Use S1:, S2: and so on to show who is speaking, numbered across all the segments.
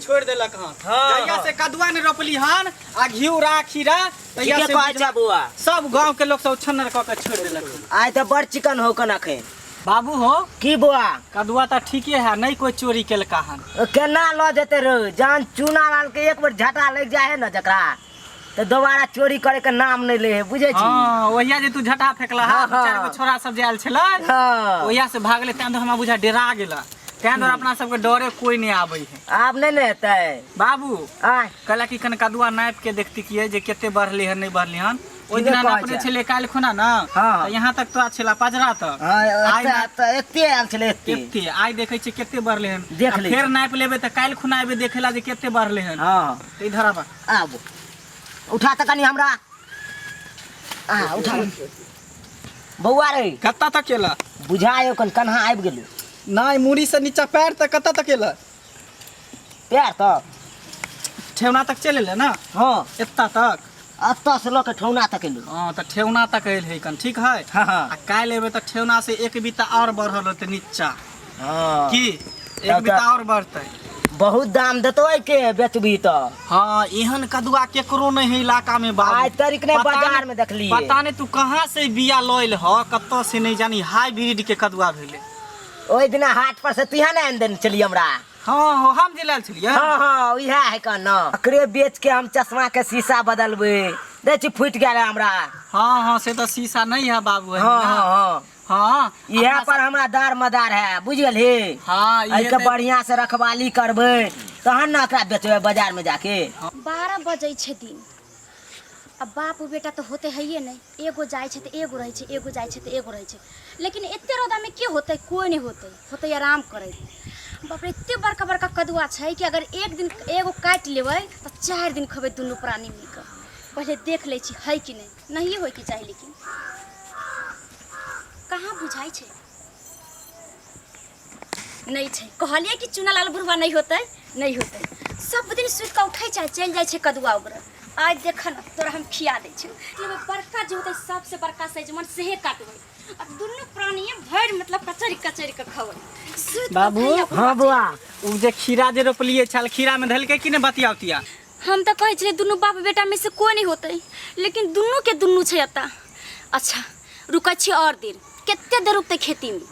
S1: छोड़ि देलक हन।
S2: हाँ,
S1: जहिया
S2: हाँ।
S1: से कदुआ ने रोपली हन आ घिउरा खीरा तहिया
S2: ठीके
S1: से
S2: कहै छै बौआ।
S1: सब गांव के लोग सब छन्नर कऽ के छोड़ि देलक हन।
S2: आइ तऽ बड़ चिकन हो कन अखन।
S1: बाबू हो।
S2: की बौआ?
S1: कदुआ तऽ ठीके है, नहीं कोई चोरी केलका हन।
S2: केना लऽ जेतै रे, जहन चूना लाल के एक बेर झटा लागि जाइ है ने जकरा, तऽ दोबारा चोरी करे के नाम नहीं ले है, बुझै छी?
S1: हाँ, ओहिया जे तू झटा फेकला हा,
S2: हाँ, हाँ।
S1: चारि गो छोरा सब जे आयल छलै,
S2: हाँ।
S1: ओहिया से भागले, तैं तो हमरा बुझा डरा गेला, तैं दुआरे अपना सबके डरे कोई नहीं आबै है।
S2: आब नहीं ने हेतै।
S1: बाबू।
S2: आय।
S1: कहला कि कन कदुआ नापि के देखती कि जे कते बढ़ले हन नहीं बढ़ले हन। ओहि
S2: ठीके
S1: दिना
S2: कहै
S1: नापने
S2: छै।
S1: छलै काल्हि खुना ना,
S2: हाँ।
S1: तऽ यहाँ तक तोरा छला पजरा तक।
S2: हाँ,
S1: आइ
S2: एते एते आयल छलै एते।
S1: एते आइ देखै छियै कते बढ़ले हन।
S2: देख
S1: आ
S2: लै
S1: फेर
S2: छी।
S1: नापि लेबै तऽ काल्हि खुना एबै देखै ला जे कते बढ़ले हन।
S2: हाँ।
S1: तऽ इधर आबऽ।
S2: आबू। उठा तऽ कनि हमरा। आ उठा। बौआ रे।
S1: कत्ता तक एला?
S2: बुझायो कन कन्हा आबि गेलौ।
S1: नहि, मुड़ी से नीचा पैर तक कत्ता तक एला?
S2: पैर तक।
S1: ठेहुना तक चलि एलै ना?
S2: हाँ।
S1: एत्ता तक?
S2: एत्ता से लऽ के ठेहुना तक एलौ।
S1: हाँ, तऽ ठेहुना तक एल है कन, ठीक है?
S2: हाँ, हाँ।
S1: आ काल्हि एबै तऽ ठेहुना से एक बीता और बढ़ल रहतै नीचा।
S2: हाँ।
S1: की? एक
S2: तब
S1: बीता
S2: तऽ
S1: और बढ़तै।
S2: बहुत दाम देतौ एहिके बेचबी तऽ।
S1: हाँ, एहन कदुआ केकरो नहीं है इलाका में बाबू।
S2: आइ तरीक नहि
S1: पता
S2: बाजार
S1: नहि
S2: में देखलियै।
S1: पता नहीं तू कहाँ से बिया लयल ह, कतऽ से नहीं जानी, हाईब्रिड के कदुआ भेलै।
S2: ओहि दिना हाट पर से तुहे ने आनि देने छलियै हमरा।
S1: हाँ, हाँ, हम जे लायल छलियै।
S2: हाँ, हाँ, इएह है कन। एकरे बेच के हम चश्मा के शीशा बदलबै। दै छी फूटि गेल हमरा।
S1: हाँ, हाँ, से तऽ शीशा नहीं है बाबू, है
S2: हाँ,
S1: ना?
S2: हाँ, हाँ।
S1: हाँ,
S2: इएह
S1: अपना
S2: पर हमरा दार मदार है, बुझि गेलही?
S1: हाँ, इहे
S2: एहिके
S1: तऽ
S2: बढ़िया से रखवाली करबै तहन ने एकरा बेचबै बाजार में जाके।
S3: 12 बजै छै दिन, आ बाप बेटा तऽ होते हैये नहि, एगो जाइ छै तऽ एगो रहै छै, एगो जाइ छै तऽ एगो रहै छै। लेकिन एते रौदामे के होतै? कोइ नहि होतै, होतै आराम करैत। बाप रे, एते बड़का बड़का कदुआ छै कि अगर एक दिन एगो काटि लेबै तऽ 4 दिन खेबै दुनू प्राणी मिलकऽ। पहिले देख लै छी है कि नहि, नहिए होइके चाही, लेकिन कहाँ बुझाइ छै, नहि छै। कहलियै कि चुनालाल बुढ़वा नहि होतै, नहि होतै। सब दिन सुति कऽ उठै छै, चलि जाइ छै कदुआ उगरऽ। आइ देख न तोरा हम खिया दै छियौ। लेबै बड़का जे होतै सबसे बड़का सजमनि सेहे काटबै, आ दुनू प्राणीये भरि मतलब कचरि कचरि कऽ खबै। सुति कऽ
S1: बाबू।
S3: उठैया बुढ़वा।
S2: हाँ बौआ।
S1: उ जे खीरा जे रोपलियै छल, खीरा में धलकै कि नहि बतिया उतिया?
S3: हम तऽ कहै छलियै दुनू बाप बेटा में से कोइ नहि होतै, लेकिन दुनू के दुनू छै एतऽ। अच्छा रुकै छी और देर, कते देर रुकतै खेतीमे,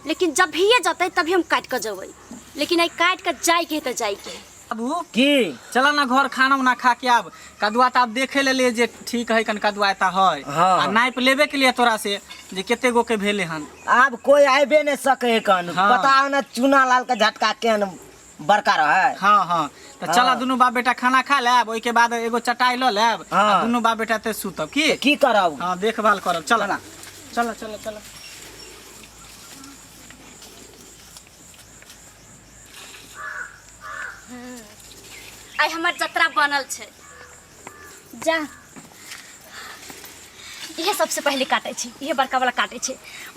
S3: लेकिन जभिए जतै तभी हम काटि कऽ जेबै, लेकिन आइ काटि कऽ जाइके है तऽ जाइके है।
S1: बाबू।
S2: की?
S1: चल ना घर, खाना उना खा के आब। कदुआ तऽ आब देखे लेलियै जे ठीक है कन कदुआ एता है।
S2: हाँ।
S1: आ नापि लेबे के लिए तोरा से जे कते गो के भेले हन।
S2: आब कोई आबे नहीं सके है कन।
S1: हाँ।
S2: पता हो ना चूना लाल के झटका केहन बड़का रहे।
S1: हाँ, हाँ। तऽ
S2: हाँ।
S1: चल दुनू बाप बेटा खाना खा लेब, ओहिके बाद एगो चटाई लऽ लेब,
S2: हाँ।
S1: आ दुनू बाप बेटा ते सुतब। की?
S2: की करब?
S1: हाँ, देखभाल करब। चल चल चल चल।
S3: आइ हमर जतरा बनल छै, जा इहे सबसे पहिले काटै छी, इहे बड़का वाला काटै छी।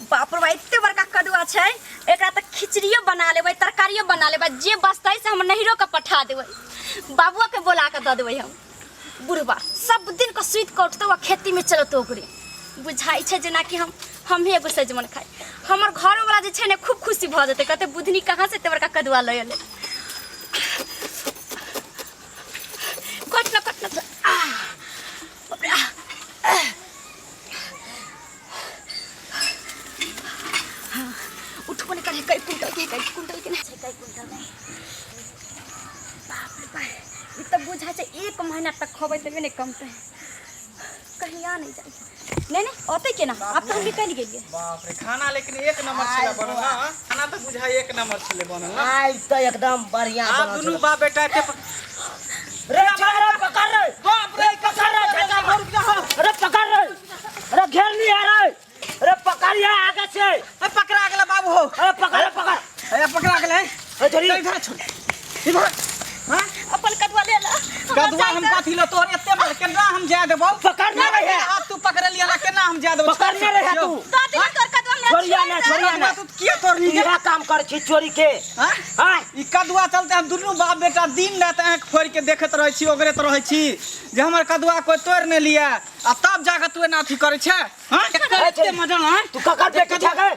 S3: बाप रे बा, एते बड़का कदुआ छै, एकरा तऽ खिचड़ियो बना लेबै, तरकारियो बना लेबै, जे बचतै से हम नैहरो के पठा देबै, बाबुओ के बोला के दऽ देबै हम। बुढ़बा सब दिन के सुति कऽ उठतौ आ खेती में चलतौ, ओकरे बुझाइ छै जेनाकि हमही एगो सजमनि खाइ। हमर घरोवला जे छै ने खूब खुशी भऽ जेतै, कहतै बुधनी कहाँ से एते बड़का कदुआ लऽ एलै। कट न, कट न, आह, बाप रे, आह, आह। हाँ, उठबो नहि करै, कई कुंटल के, कई कुंटल के नहि छै, कई कुंटल नहि। बाप रे बाप, ई तऽ बुझाइ छै 1 महीना तक खबै तबे नहि कमतै, कहीं आ नहि जाइ। नहीं नहीं, औते केना, आब तऽ हम निकलि गेलियै।
S1: बाप रे, खाना लेकिन एक नंबर छलै बनल ना। खाना तऽ बुझाइ एक नंबर छलै बनल ना।
S2: आइ तऽ एकदम बढ़िया
S1: आब
S2: बनल
S1: दुनू
S2: छलै।
S1: बाप बेटा के
S2: रे छोड़ रे, पकड़ रे।
S1: बाप रे,
S2: पकड़ रे, झटका मार। रे पकड़ रे, रे घेर लिया रे, रे पकड़ लिया आगे से।
S1: ए, पकड़ा गेलै बाबू हो।
S2: अरे पकड़ रे, पकड़।
S1: ए, पकड़ा गेलै।
S2: ए, छोड़ी।
S1: इधर छोड़, इधर। हाँ?
S3: अपन कदुआ ले ला।
S1: कदुआ हम कथी लो तोहर एते बड़ केना हम जाय देबौ?
S2: पकड़ने रहे।
S1: आब तू पकड़लियै ना, केना हम जाय देबौ?
S2: पकड़ने रहे तू।
S3: दादी तोर कदुआ हमरा
S2: छोड़िया ना, छोड़िया ना।
S1: कदुआ तू किया तोड़ली?
S2: तू इएह काम कर छी चोरी के।
S1: हाँ?
S2: हाँ?
S1: ई कदुआ चलते हम दुनू बाप बेटा दिन रात आँखि फोड़ि के देखैत रहै छी, ओगरैत रहै छी जे हमर कदुआ कोइ तोड़ि नहि लिअ, आ तब जाके तू एना अथी करै छै। हाँ? एकर एते मजा, हाँ?
S2: तू ककर बेटी छे गे?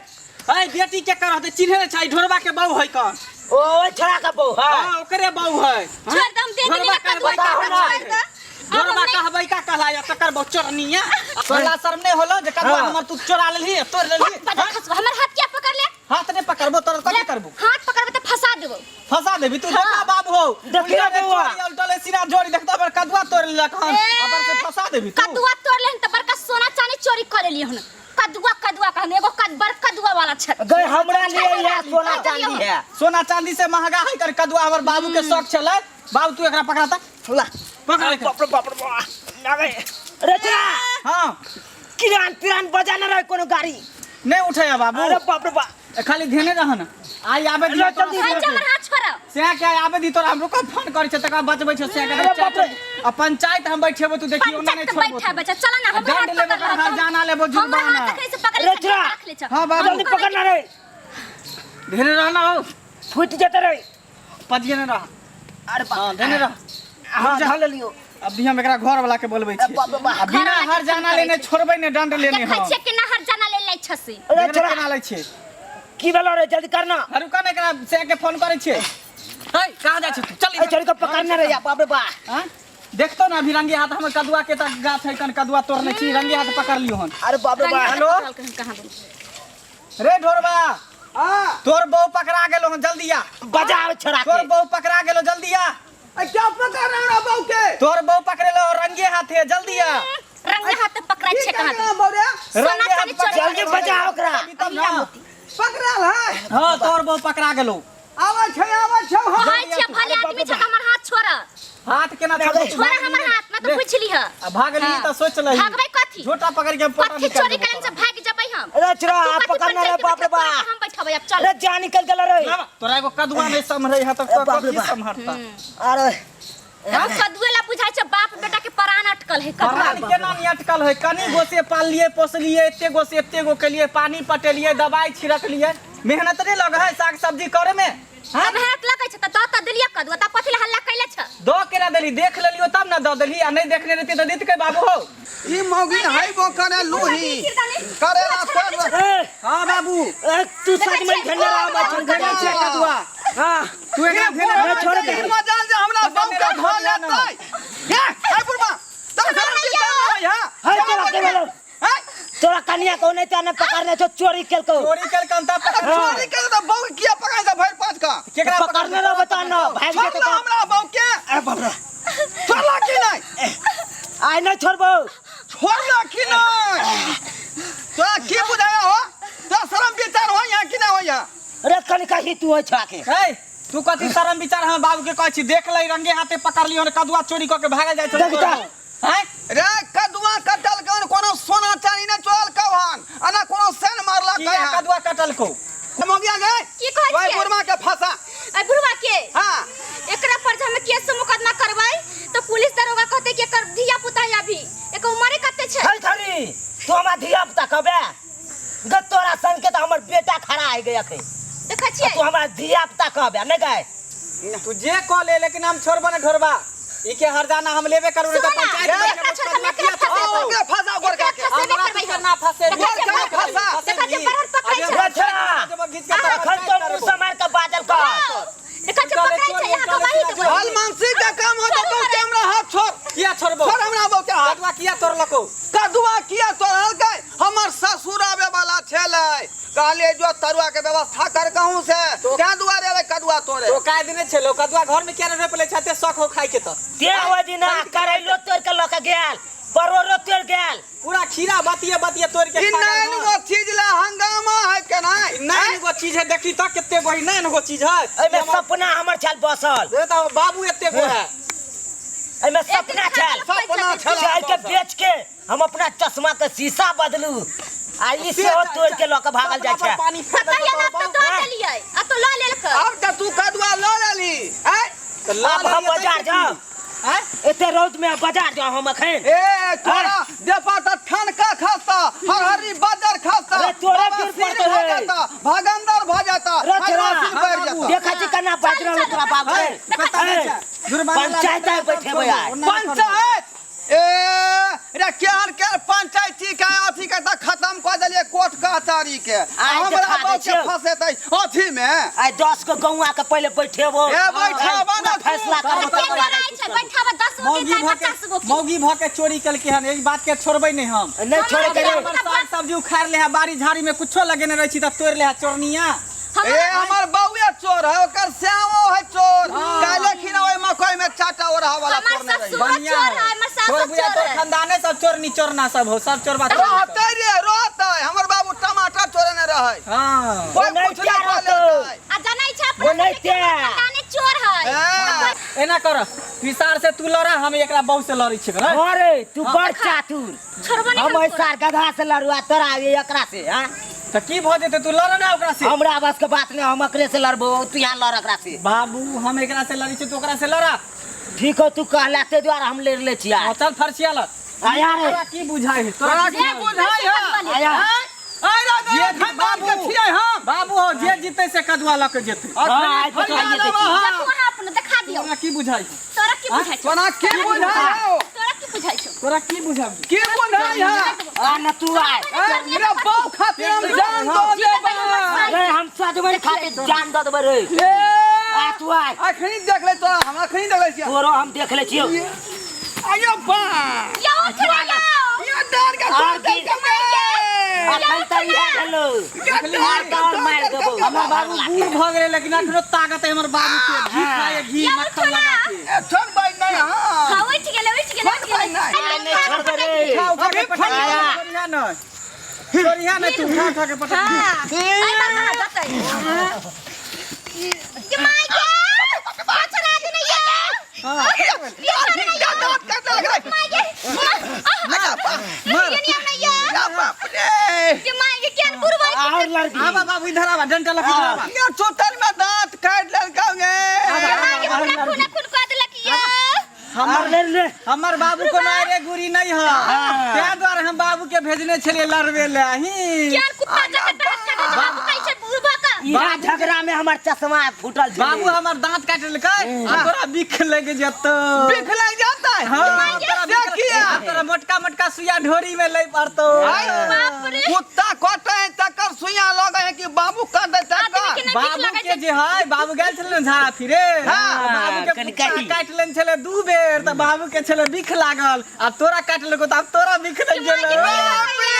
S1: ऐ बेटी के कर रहतै चिन्है छै, ढोरबा के बहू है कन।
S2: ओ ओइ छोड़ा के बहू है।
S1: हां, ओकरे बहू है।
S3: छोड़ दे, हम दे देली
S1: ढोरबा
S3: ना कदुआ
S1: कहबै
S3: के,
S1: का
S3: छोड़ दे। अब हम
S1: ढोरबा
S3: नहीं-
S1: कहबै का कहलाया तकर बहु चोरनिया। तोरा शर्म नहीं होलो जे कदुआ
S2: हाँ।
S1: हमर तू चोरा लेलही, तोड़ लेलही?
S3: बता खसुआ, हमर हाथ किया पकड़ ले?
S1: हाथ नहीं पकड़बो तोरा कथी करबो?
S3: हाथ पकड़बे त फंसा देबो।
S1: फंसा देबी तू। देखा बाबू हो।
S2: देखिए
S1: उल्टा
S2: बउआ।
S1: चोरी, उल्टा ले सीना जोड़ी देखता पर कदुआ तोड़ लेलक हन।
S3: ए,
S1: अपन से फंसा देबी तू।
S3: कदुआ तोड़ लेहन त बड़का सोना चांदी चोरी कर लेली हन। कदुआ कदुआ कहन एगो कद बड़का कदुआ वाला छै।
S2: गए हमरा लिए यह सोना चांदी है।
S1: सोना चांदी से महंगा है कर कदुआ। हमर बाबू के शौक छलै। बाबू, तू एकरा पकड़ाता।
S2: ला।
S1: पकड़ एकरा।
S2: बाप रे बाप रे बाप। ना गए रे छोड़ा।
S1: हां।
S2: किरान तिरान बजाने रहे कोनो गाड़ी।
S1: नहीं उठे है बाबू।
S2: अरे बाप रे बाप।
S1: खाली ध्यान रह ना, आई आबे दी।
S2: अरे जल्दी।
S3: हाय, हमर हाथ छोड़।
S1: से के आबे दी तोरा, हम रुको, फोन करै छै तकर बचबै छै से के।
S2: अरे बाप रे।
S1: आ पंचायत हम बैठेबो, तू देखियो ना, नहीं
S3: पंचायत
S1: छोड़बो।
S3: बैठा बच्चा, चल ना, हमर हाथ
S1: दंड लेबो,
S3: पकड़
S1: ओकर हरजाना लेबो,
S3: हमर
S1: जुर्माना।
S3: हाथ तखने से पकड़
S2: रे
S3: ले,
S2: छोड़ा।
S3: रख ले छ।
S1: हाँ, बाबू।
S2: जल्दी पकड़ना रे।
S1: ध्यान रहना हो।
S2: फूट जेते रे।
S1: पजिए न रह।
S2: अरे बाप।
S1: हां, ध्यान रह।
S2: हां, धऽ लेलियो।
S1: अब भी हम एकरा घर वाला के बोलबै छी।
S2: बाप रे बाप।
S1: आ बिना
S3: घरवाला के
S1: हरजाना
S3: फोन
S1: लेने
S3: करै छी।
S1: छोड़बै ने, दंड लेने
S3: देखै
S1: हम।
S3: छियै केना हरजाना ले लै छ से।
S2: रे
S1: देखने
S2: छोड़ा।
S1: केना लै छियै।
S2: की भेलो रे? जल्दी करना।
S1: रुका ने, एकरा से के फोन करै छियै। है, कहाँ जाइ छी तू? चल
S2: ए
S1: इधर।
S2: छोड़ी के पकड़ना रे या, बाप रे बाप।
S1: हाँ? देखतो ना, अभी रंगे हाथ हमर कदुआ के तक गाछ है कन, कदुआ तोड़ने छी, रंगे हाथ पकड़ लियो हन।
S2: अरे बाप रे
S3: रंगे
S2: बाप।
S3: हाथ
S1: हेलो?
S3: पकड़लकै हन कहाँ दन।
S1: रे ढोरबा, तोर बहू पकड़ा गेलो हन, जल्दी आ।
S2: बजाओ छोड़ा
S1: तोर
S2: के।
S1: बहू पकड़ा गेलो, जल्दी आ।
S4: क्या पकड़ रहा बहू के?
S1: तोर बहू पकड़ेलो रंगे हाथे, जल्दी आ।
S3: रंगे हाथ पकड़ै छै कहाँ दन।
S4: बहू रे?
S3: सोना
S1: रंगे हाथ
S3: चांदी चोरी
S1: पकड़ा
S2: जल्दी बजाओ ओकरा।
S1: अभी तब ना।
S4: पकड़ल है?
S1: हाँ, तोर बहू पकड़ा गेलो।
S4: आवा छै, आवा छै हम।
S3: कहै छियै भले आदमी छ त हमर हाथ छोड़।
S1: हाथ केना छोड़बो?
S3: छोड़ हमर हाथ ना त बुझ लिह।
S1: आ भागली त सोच लही।
S3: भागबै कथी?
S1: झोटा पकड़ के हम पोटा
S3: कथी
S1: निकाल
S3: चोरी
S1: देबो।
S3: करेम से भाग जेबै हम।
S2: रे छोड़ा,
S3: तू
S2: आ
S3: कथी
S2: पकड़ना रे,
S3: पंचायत
S2: बाप रे
S3: बैठेबै?
S2: बाप।
S3: हम बैठबै अब, चल।
S2: रे जान निकल गेल रे।
S1: तोरा। तोरा एगो कदुआ नहीं सम्हरै है तब
S2: ए,
S1: तो
S2: बाप रे
S1: कथी
S2: बाप।
S1: सम्हरता?
S2: अरे।
S3: कदुए ला बुझाइ छै बाप बेटा के प्राण अटकल है कदुआ।
S1: प्राण केना नहीं अटकल है? कनी गो से पाललिए पोसलिए, एते गो से एते गो केलिए, पानी पटेलिए, दवाई छिड़कलिए, मेहनत नहीं लगे है साग सब्जी करे में? हाँ?
S3: मेहनत लगै छै त दऽ त देलियै कदुआ, त कथी ला हल्ला कैले छ?
S1: दो केना देली? देख लेलियो तब ना दऽ देली, आ नहीं देखने रहती तऽ दीत के बाबू हो।
S4: ई मौगी है वो करे लूही करेला तोड़।
S2: ए,
S1: हाँ बाबू।
S2: ए, तू सच में झंडा रहा बचन।
S1: देखै छियै कदुआ।
S2: हां।
S1: तू एकरा भेल
S2: अरे छोड़ दे।
S4: ई मजाल जे हमरा बहू के धो लेतै। हे हे बुढ़बा, तोरा शरम विचार नहीं है?
S2: है तोरा के बोलो।
S4: है?
S2: तोरा कनिया को नहीं ताने पकड़ने छो, चोरी केलको।
S1: चोरी केलकन तब पकड़।
S4: चोरी के तो बहू के किया पकड़ दे भरि पाँच का?
S1: केकरा?
S2: पकड़ने रहो बता न भाग
S4: छोड़
S2: जेतो।
S4: ना हमरा बहू के।
S2: अरे बाप रे।
S4: छोड़ला कि नहीं?
S2: आइ नहीं छोड़बो।
S4: छोड़ला कि नहीं? तोरा की बुझाया हो? तोरा शरम विचार हो यहाँ कि नहीं हो यहाँ?
S2: रे कनिका ही तू है छोड़ा के।
S1: हे, तू कथी शरम विचार हम बाबू के कहै छी? देख लै, रंगे हाथे पकड़ लियो ने, कदुआ चोरी कऽ के भागल जाइ छौ।
S2: देख त।
S1: हैं?
S4: रे कदुआ कटल कौन, कोनो सोना चांदी ने चोरल कौन आ ना कोनो सेन मारला।
S1: किया
S4: कहाँ
S1: कदुआ कटल को?
S4: मौगिया गए?
S3: की कहै
S4: ओए
S3: छियै?
S4: बुढ़वा के फंसा।
S3: ए बुढ़वा के?
S4: हाँ।
S3: एकरा पर जे हम केस मुकदमा करबै तो पुलिस दरोगा कहते कि एकर धिया पुता है अभी, एकर उमरे कते छै?
S2: हई थरी तू हमरा धिया पुता कहबे ग? तोरा संग के तो हमर बेटा खड़ा है गए अखन।
S3: देखै छियै।
S2: तू हमरा धिया पुता कहबे नहीं गए?
S1: तू जे कह ले, लेकिन हम छोड़बो ने ढोरबा। ई के हरजाना हम लेबे करू, नहीं तो
S3: सुनो ना,
S1: पंचायत में
S3: एकरा छोड़ हम एकरा
S4: आओ,
S3: फंसेबै।
S4: ओकरा फंसा गोरका के।
S3: एकरा फंसेबे
S1: हमरा
S3: करबै
S1: तू
S3: हम।
S1: केना फंसेबी?
S3: देखै छियै,
S4: गोरका फंसा।
S3: देखै छियै, बरहर पकड़ै छै।
S2: रे छोड़ा, अखन तो मुंह समार के बाजल कर।
S3: देखै छियै, पकड़ै छै, यहाँ गवाही देबै।
S4: हल मानसी के काम हो तो बहू के हमरा हाथ छोड़।
S1: किया छोड़बो?
S4: छोड़ हमरा बहू के हाथ।
S1: कदुआ किया तोड़लको?
S4: कदुआ किया तोड़लकै? हमर ससुर आबे वाला छलै, कहलिए जो तरुआ के व्यवस्था कर कहूं से, तें दुआरे एलै कदुआ तोड़े।
S1: तो काय दिने छलो कदुआ घर में किया नहीं रोपले छते? शौक हो खाई के त।
S2: ते ओहि दिना करैलो तोड़ के लऽ के गेल, परोड़ो तोड़ गेल।
S1: पूरा खीरा बतिये बतिये तोड़ के
S4: ई
S1: खा गेल।
S4: नैन
S1: हन।
S4: गो चीज ला हंगामा है केना?
S1: नैन गो चीज है, देखी त कते गो है, नैन गो चीज है।
S2: एहिमे सपना हमर छल बसल।
S1: ये तो बाबू एते गो है।
S2: एहिमे सपना छल।
S4: सपना छल।
S2: चाय के बेच के हम अपना चश्मा के शीशा बदलू, आ ई सेहो तोड़ के लऽ के भागल जाइ छै।
S1: पानी
S3: तऽ कहिया ना तऽ दऽ देलियै आ तो लऽ लेलकै।
S4: अब तऽ तू कदुआ लऽ लेली आँय?
S2: अब हम बाजार जाउ?
S1: आँय?
S2: एते रौद में बाजार जाउ हम अखन?
S4: ए तोरा देपा तऽ ठनका खसता, हरहरी बदर खसता।
S2: अरे तोरे
S4: बाबा
S2: गिर
S4: सिर
S2: पड़तौ
S4: भऽ
S2: रे।
S4: जेता, भगंदर भऽ जेता।
S2: रे छोरा,
S4: हरवासिन बढ़ि जेता।
S2: देखै छी केना बाजि रहल तोरा बाप रे।
S1: पता नहि छै। जुर्माना
S2: पंचायत आइ बैठेबै आइ।
S4: पंचायत ए रे केहन केहन पंचायती के अथी के तऽ खत्म कऽ देलियै, कोर्ट कचहरी के
S2: आइ
S4: हमरा
S2: देखा दै
S4: बाप के
S2: छियौ।
S4: फंसेतै अथी में।
S2: आइ 10 गो गौआ के पहिले बैठेबो।
S4: ए, बैठाबा ना
S2: पूरा फैसला
S1: तू।
S2: करबो
S3: के
S2: तब
S3: बोलाय छै बैठाबा 10 गो
S1: मौगी
S3: के
S1: भऽ
S3: 50 गो
S1: के
S3: के।
S1: मौगी भऽ के चोरी केलकै हन, एहि बात के छोड़बै नहि हम।
S2: नहीं छोड़े के रे।
S1: हमर साग सब्जी उखाड़ ले है, बाड़ी झाड़ी में कुछो लगेने रहै छी तऽ तोड़ि ले है चोरनिया।
S4: ए हमर बउए चोर है, ओकर श्यामो है चोर।
S1: हाँ।
S4: काल्हे खिना ओहि मकई में चाटा ओढ़ा वाला
S3: हमर
S4: तोड़ने रही।
S3: ससुर
S1: बढ़िया
S3: चोर
S1: है।
S3: है, हमर सासु
S1: तोर बुझा
S3: चोर
S1: तोर
S3: है।
S1: खानदाने सब चोरनी चोरना सब हो, सब चोरबा चोरनी सब।
S4: रहतै रे रहतै, हमर बाबू टमाटर चोरने रहै।
S1: हाँ।
S4: कोई
S2: नहीं
S4: कुछ
S2: क्या
S4: नहीं
S2: रहतौ।
S4: बोलतै।
S3: आ जानै छै
S2: वो
S3: अपना
S2: नहीं
S3: सबके
S2: ते।
S3: खानदाने चोर है।
S4: ए,
S1: एना कर, पिसार से तू लड़ा, हम एकरा बहू से लड़ै छी।
S2: अरे तू बड़ चातुर।
S3: छोड़बो नहीं
S2: हम
S3: हम
S2: ऐसा गधा से लड़ुआ तोरा ये एकरा से। हाँ
S1: तऽ की भऽ जेतै, तू लड़ ना ओकरा से।
S2: हमरा बस के बात नहीं, हम एकरे से लड़बो, तू यहाँ लड़ एकरा से।
S1: बाबू हम एकरा से लड़ै छी, तू ओकरा से लड़ा।
S2: ठीक हो, तू कहला ते द्वारा हम लड़ ले छिया।
S1: हाँ, चल फरसिया लड़।
S2: आया रे।
S1: तोरा की बुझाइ है?
S4: तोरा
S1: तोरा
S4: की बुझाइ है?
S2: आया।
S4: आइ रे
S1: जे
S4: खानदान के
S1: बाबू।
S4: छियै हम।
S1: बाबू हो, जे जीते से कदुआ लऽ के जेतै।
S2: हाँ, आइ
S4: फरिया
S2: देखा
S4: लेबो हम।
S3: देखू अहाँ अपनो देखा दियौ।
S1: तोरा की बुझाइ है?
S3: तोरा की बुझाइ छौ?
S4: तोरा की बुझाइ हौ?
S3: तोरा की बुझाइ छौ?
S1: तोरा की बुझाइ?
S4: की बुझाइ है?
S2: आ न तू आय।
S4: ए, मेरा बाप खातिर हम जान दऽ देबै।
S2: रे हम सजमनि खातिर जान दऽ देबै रे।
S4: ए,
S2: आ तू आय।
S4: अखनी देख ले तोरा, हम अखनी देख ले छियै।
S2: तोरो हम देख ले छियौ।
S4: आयो बा।
S3: यौ उठ रे यौ।
S4: यो डर के
S2: आर
S4: तोड़
S2: दिन-
S4: देलकै बे।
S2: अखन तऽ इएह भेलौ।
S4: डर के
S2: और
S4: तोड़
S2: मारि
S4: देलकै
S2: देबौ।
S4: बे।
S1: हमर बाबू बूढ़ भऽ गेलै, लेकिन अखनो ताकत है हमर बाबू के। घी खाए, घी
S3: यौ
S1: मक्खन
S3: उठ ना।
S1: लगा के।
S4: ए, छोड़ भाई नहीं, हाँ।
S3: हाँ, उठि गेलै, उठि गेलै, उठि गेलै।
S2: आ, नहि छोड़बै रे।
S1: उठा उठा के
S4: अभी
S1: पटक।
S2: आया।
S1: छोड़िया नहि, छोड़िया नहि, तू उठा उठा के पटक।
S3: हाँ। एहि बार कहाँ जतै? गे माय गे! छोड़ा दे ने ये।
S1: हाँ।
S3: ये छोड़ ने ये।
S4: दाँत काटने लग रहा है।
S3: माय गे!
S4: आया बा।
S1: मर।
S3: ये नहीं ये।
S4: या बाप रे।
S3: गे my गे, केहन बुढ़बा छै।
S2: और लड़की।
S1: आबा बाबू इधर आबा, डंटा लऽ के इधर आबा।
S4: यो चोटल में दांत काट लेलकौ गे।
S3: गे my गे, पूरा खूने खून कऽ देलक ये।
S1: हमर
S2: ले ले।
S1: हमर बाबू कोनो अरे गुरी नहीं है, ताहि दुआरे हम बाबू के भेजने छलियै लड़बे ले ही।
S3: केहन कुत्ता जकाँ दाँत काटै छै, बाबू कहै छै बुढ़बा के।
S2: इएह झगड़ा में हमर चश्मा फूटल छै।
S1: बाबू हमर दांत काटि लेलकै आ तोरा बिख लागि जेतौ।
S4: बिख लग जाता है।
S1: हाँ, तोरा
S4: से
S1: बिख
S4: किया?
S1: तोरा मोटका मोटका सुइया ढोरी में लै पड़तौ।
S3: बाप रे।
S4: कुत्ता कटे है तकर सुइया लगे है कि बाबू काटे
S3: आदमी के
S4: तकर।
S3: नहि बिख
S1: बाबू
S3: लगै
S1: के
S3: छै।
S1: जे है, बाबू गेल छलै ने झाड़ा फिरे।
S4: हाँ,
S1: बाबू के
S2: कनि
S1: कुत्ता
S2: कही।
S1: काटि लेने छलै 2 बेर, तऽ बाबू के छलै बिख लागल। आब तोरा काटि लेलकौ तऽ आब तोरा बिख लागि गेलौ।
S4: बाप रे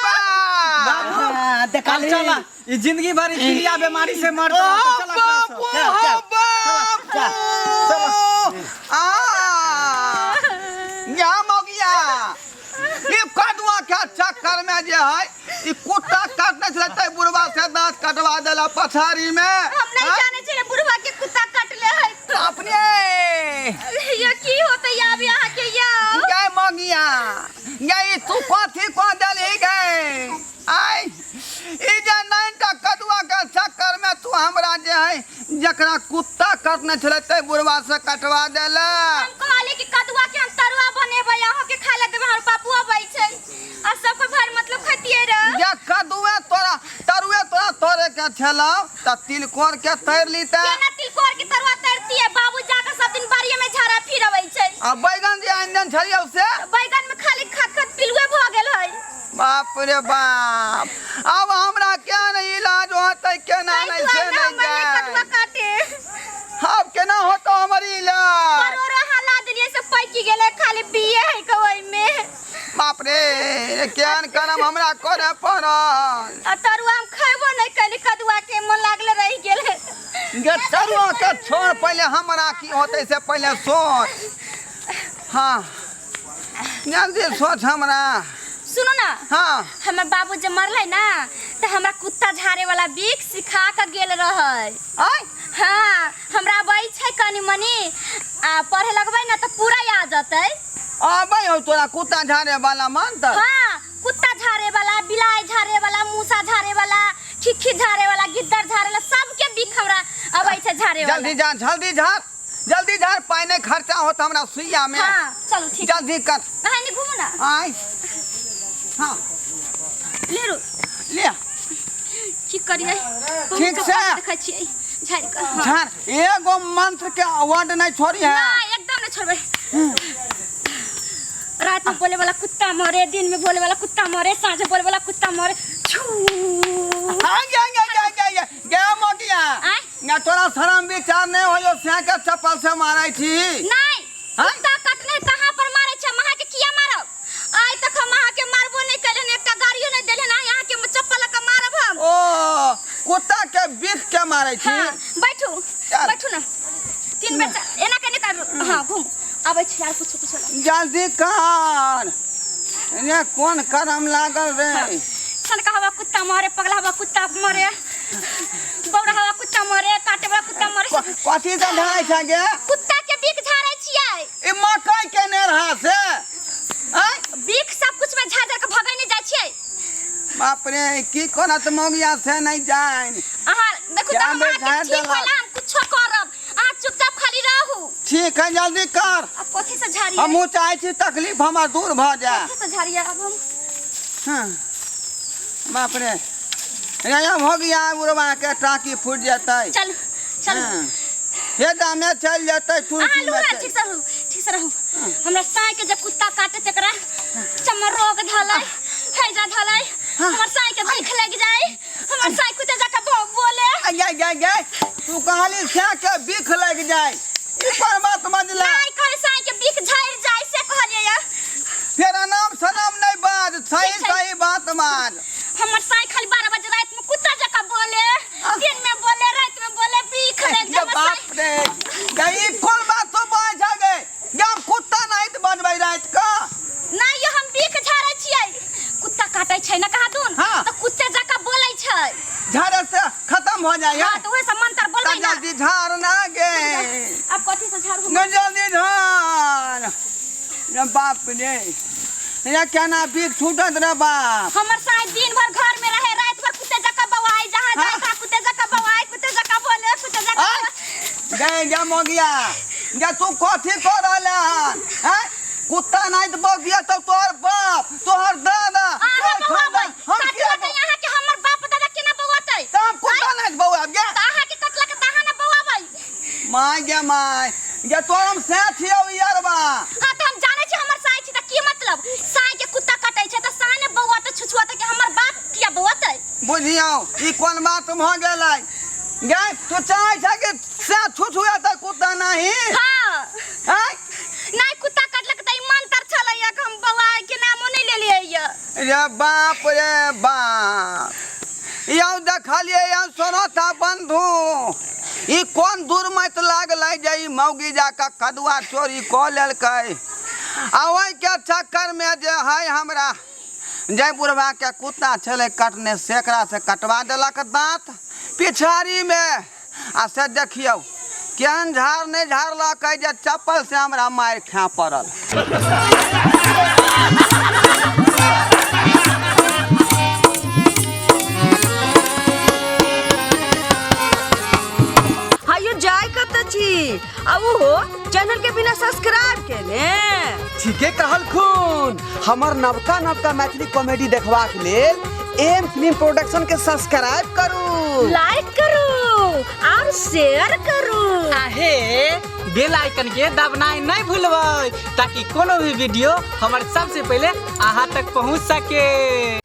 S4: बाप।
S1: बाबू
S2: हाँ,
S1: आब
S2: देखली।
S1: चला, ई जिंदगी भर ई पीलिया बीमारी से मरतौ।
S4: ओ
S1: चल अपना सब।
S4: बाबू,
S2: चल, चल।
S4: हो बाबू। आ यहाँ मौगिया ई कदुआ के चक्कर में जे है ई कुत्ता काटने छलै तै बुढ़वा से दांत कटवा देला पछाड़ी में।
S3: हम नहीं
S4: हाँ?
S3: जानै छियै बुढ़बा के कुत्ता काटले है।
S4: अपने
S3: ये की होतै आब अहाँ के यौ?
S4: गए मौगिया गई तू कथी कह देली गए? आय ई जे 9टा कदुआ के चक्कर में तू हमरा जे है जकरा कुत्ता काटने छलै तै बुढ़वा से कटवा देला।
S3: हम कहली कि कदुआ के हम तरुआ बनेबै, अहाँ के खाय लए देबै, हमर बाबू अबै छै आ सबके भर मतलब खैतियै रे।
S4: जे कदुए तोरा तरुए तोरा तोरे के छलौ त तिलकोर के तैर लीते।
S3: केना तिलकोर के तरुआ तरतियै? बाबू जाके सब दिन बाड़िये में झाड़ा फिरबै छै।
S4: आ बैगन जे आनि देने छलियौ से?
S3: बैगन में खाली खत खत पिलुए भऽ गेल है।
S4: बाप रे बाप, अब हमरा क्या नहीं इलाज होतै, केना
S3: ताहि
S4: नहीं से
S3: दुआरे
S4: नहीं
S3: हमर नहि कदुआ
S4: जाए।
S3: काटे।
S4: अब केना होतौ हमर इलाज?
S3: परोरो हला देलियै से पाकि गेलै, खाली बिये है के ओहिमे।
S4: बाप रे, केहन करम हमरा करे पड़ल।
S3: आ तरुआ हम खैबो नहि कैली, कदुआ के मन लागले रहि गेल।
S4: गे तरुआ के छोड़, पहिले हमरा की होतै से पहिले सोच। हाँ जल्दी सोच हमरा।
S3: सुनू ना।
S4: हाँ।
S3: हमर बाबू जे मरलै ना तऽ हमरा कुत्ता झाड़े वाला बिख सिखा के गेल रहै।
S4: आय?
S3: हाँ, हमरा अबै छै कनि मनि, आ पढ़े लगबै ना तऽ पूरा याद जेतै।
S4: आबै हो तोरा कुत्ता झाड़े वाला मंत्र?
S3: हाँ, कुत्ता झाड़े वाला, बिलाइ झाड़े वाला, मूसा झाड़े वाला, खिखी झाड़े वाला, गिद्दर झाड़े वाला, सबके बिख हमरा अबै छै झाड़े वाला।
S4: जल्दी जा, जल्दी झाड़, जल्दी झाड़, पानि नहि खर्चा होत हमरा सुइया में।
S3: हाँ चलू ठीक।
S4: जल्दी कर।
S3: नहीं नहीं घूमू ना।
S4: आय। हाँ।
S3: ले रो।
S4: ले।
S3: की करिए?
S4: ठीक से।
S3: देखै छियै झाड़ के। हाँ।
S4: झाड़, एगो मंत्र के वर्ड नहीं छोड़ी है।
S3: ना एकदम नहीं छोड़बै। रात में बोले वाला कुत्ता मरे, दिन में बोले वाला कुत्ता मरे, साँझ में बोले वाला कुत्ता मरे। छू
S4: हाँ गे गे गे गे गे गे मोगिया
S3: आँय?
S4: ना तोरा शरम विचार नहीं हो जो के चप्पल से मारै छी
S3: नहीं
S4: हाँ?
S3: कुत्ता कटने कहाँ पर मारे छै हम अहाँके किया मारब आइ तक हम अहाँके मारबो नहि केलियन एकटा गाड़ियो नहि देलियन आइ अहाँके चप्पल लऽ कऽ मारब हम
S4: ओ कुत्ता के बिख के मारै छी
S3: हाँ बैठू
S4: चल।
S3: बैठू ना तीन बेर एना के निकाल हाँ घूम आबै छी यार कुछ कुछ
S4: जल्दी कर रे कोन करम लागल रे
S3: सनका हवा कुत्ता मारे पगला हवा कुत्ता मारे बौरा हवा कुत्ता मारे काटे वाला कुत्ता मारे
S4: कथी से ढाई छै गे
S3: कुत्ता के बीख झाड़ै छियै
S4: ई मकई के नेरहा से आँय
S3: बीख सब कुछ में झाड़ झाड़ के भगै नहीं जाइ छियै
S4: बाप रे की करत मौगिया से नहीं जान
S3: अहाँ देखू तऽ
S4: क्या
S3: हम
S4: बेर
S3: अहाँके
S4: झाड़ि
S3: ठीक
S4: देलक?
S3: होला हम कुछो करब अहाँ चुपचाप खाली रहू
S4: ठीक है जल्दी कर
S3: अब कथी से झाड़िए
S4: हमहूँ चाहै छी तकलीफ हमर दूर भऽ जाए
S3: कथी से झाड़िए अब हम
S4: हाँ। बाप रे रे हो गया बुढ़वा के टाकी फूटि जेतै
S3: चल चल
S4: हाँ। हे दामे चलि जेतै
S3: अहाँ
S4: तुलसी
S3: लूरा
S4: में
S3: ठीक से रहू ठीक से रहू हमरा साँय के जब कुत्ता काटे तकरा चमर रोग धलै हैजा धलै हमर साँय के भीख लग जाए हमर साँय कुत्ते जाके बोले
S4: गे गे गे तू कहली से के बिख लग जाए ई पर बात बजला
S3: नहीं कहले साँय के बिख झड़ जाए से कहलिए या
S4: फेर अनाम सनाम नहीं बाज सही
S3: ठीक छै।
S4: सही बात बाज
S3: हमर साँय खाली 12 बजे रात में कुत्ता जका बोले दिन में बोले रात में बोले बिख लग
S4: गे
S3: जाए हमर
S4: बाप
S3: साँय
S4: रे गे ई कोन बात तो बाज गे गे हम कुत्ता नहीं त बजबै रात का
S3: नहीं यो हम बिख झाड़ै छियै कुत्ता काटै छै ना कहा दून
S4: हाँ।
S3: तो कुत्ते जका बोलै छै
S4: झाड़े से खत्म हो जाए
S3: हाँ तो वही सब मंत्र बोलबै ना
S4: जल्दी झाड़ ना गे
S3: अब कथी से झाड़ू
S4: न जल्दी झाड़ रे बाप रे रे केना बिख छूटत रे बाप
S3: हमर साई दिन भर घर में रहे रात भर कुत्ते जका बवाई जहाँ जाए
S4: हाँ।
S3: तहाँ कुत्ते जका बवाई कुत्ते जका बोले कुत्ते जका
S4: आय।
S3: बवाई।
S4: गे गे मोगिया गे तू कथी कर रहले हन हैं कुत्ता नहीं तो बगिया तो तोहर बाप तोहर दादा
S3: अहाँ
S4: तोहर
S3: बौआबै
S4: खानदान हम
S3: काटलक
S4: किया
S3: अहाँ के हमर बाप दादा केना बौआतै
S4: तो हम कुत्ता नहीं बौआब गे
S3: तऽ अहाँ के कटलक तऽ अहाँ ना बौआबै
S4: माय गे माय गे तोहर हम सैं छियौ यारबा
S3: हाँ तऽ हम जानै छी हमर साई छी तऽ की मतलब साई के कुत्ता कटै छै तऽ साई ने बौआतै छुछुआतै कि हमर बाप किया बौआतै
S4: बुझियौ ई कोन बात भऽ गेलै गे तू चाहै छ कि सैं छुछुएतै कुत्ता नहीं
S3: हाँ
S4: हैं
S3: नहीं कुत्ता कटलक तऽ ई मंत्र छलैया कि हम बौआइ के नामो नहि लेलियै या
S4: रे बाप रे बाप यौ देखलियै यौ सोनता बंधु ई कोन दुर्मत लागलै जे ई मौगी जाकऽ कदुआ चोरी कऽ लेलकै आ ओहिके चक्करमे जे है हमरा जय बुढ़बाके कुत्ता छलै कटने सेकरा से कटवा देलक दाँत पिछाड़ीमे आ से देखियौ केहन झाड़ नहि झाड़लकै जे चप्पल से हमरा मारि खाय पड़ल।
S5: हायो जाय कत छी आ उहो चैनल के बिना सब्सक्राइब केने।
S6: ठीके कहलखुन, हमर नवका नवका मैथिली कॉमेडी देखबाक लेल एम फिल्म प्रोडक्शन के सब्सक्राइब करू,
S3: लाइक करू और शेयर करू।
S1: आहे बेल आइकन के दबनाइ नहीं भूलबै ताकि कोनो भी वीडियो हमर सबसे पहले अहाँ तक पहुँच सके।